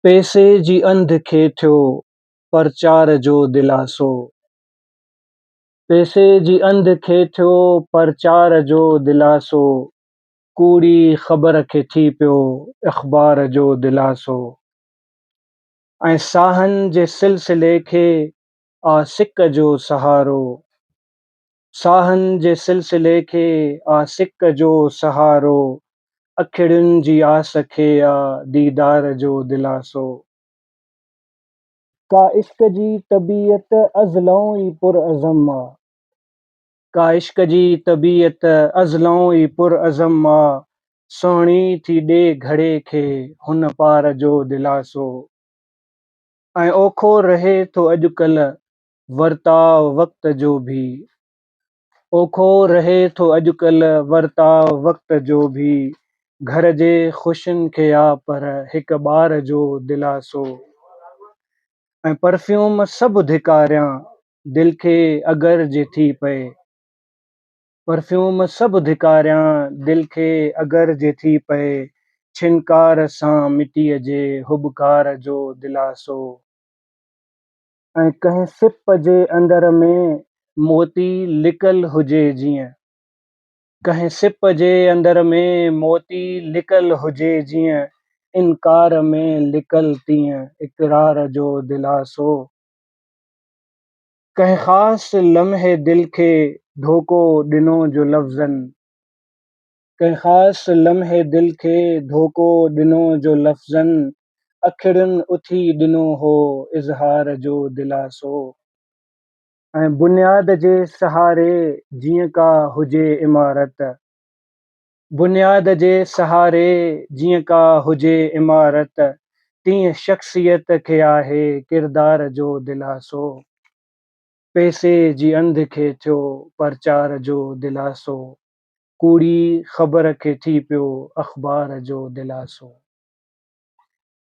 پئسي جي انڌ کي ٿيو پرچار جو دلاسو. پئسي جي انڌ کي ٿيو پرچار جو دلاسو. ڪوڙي خبر کي ٿي پيو اخبار جو دلاسو. ۽ ساهن جي سلسلي کي آ سڪ جو سهارو. ساهن جي سلسلي کي آ سڪ جو سهارو. اکڙين جي آس کي آ ديدار جو دلاسو. ڪا عشق جي طبيعت ازلئون ئي پرعزم آ. ڪا عشق جي طبيعت ازلئون ئي پرعزم آ. سهڻي ٿي ڏي گهڙي کي هن پار جو دلاسو. ۽ اوکو رهي ٿو اڄڪلهه ورتاءُ وقت جو ڀي. اوکو رهي ٿو اڄڪلهه ورتاءُ وقت جو ڀي. گهر جي خوشين کي آ پر هڪ ٻار جو دلاسو. ۽ پرفيوم سڀ ڌڪاريان دل کي اگر جي ٿي پئي. پرفيوم سڀ ڌڪاريان دل کي اگر جي ٿي پئي. ڇنڪار سان مٽيءَ جي هٻڪار جو دلاسو. ۽ ڪنهن سپ جي اندر ۾ موتي لڪل هجي جيئن. ڪنهن سپ جي اندر ۾ موتي لڪل هجي جيئن. انڪار ۾ لڪل تيئن اقرار جو دلاسو. ڪنهن خاص لمحي دل کي ڌوڪو ڏنو جو لفظن. ڪنهن خاص لمحي دل کي ڌوڪو ڏنو جو لفظن. اکڙين اٿي ڏنو هو اظهار جو دلاسو. ۽ بنياد جي سهاري جيئن ڪا هجي عمارت. بنياد جي سهاري جيئن ڪا هجي عمارت. تيئن شخصيت کي آهي ڪردار جو دلاسو. پئسي جي انڌ کي ٿيو پرچار جو دلاسو. ڪوڙي خبر کي ٿي پيو اخبار جو دلاسو.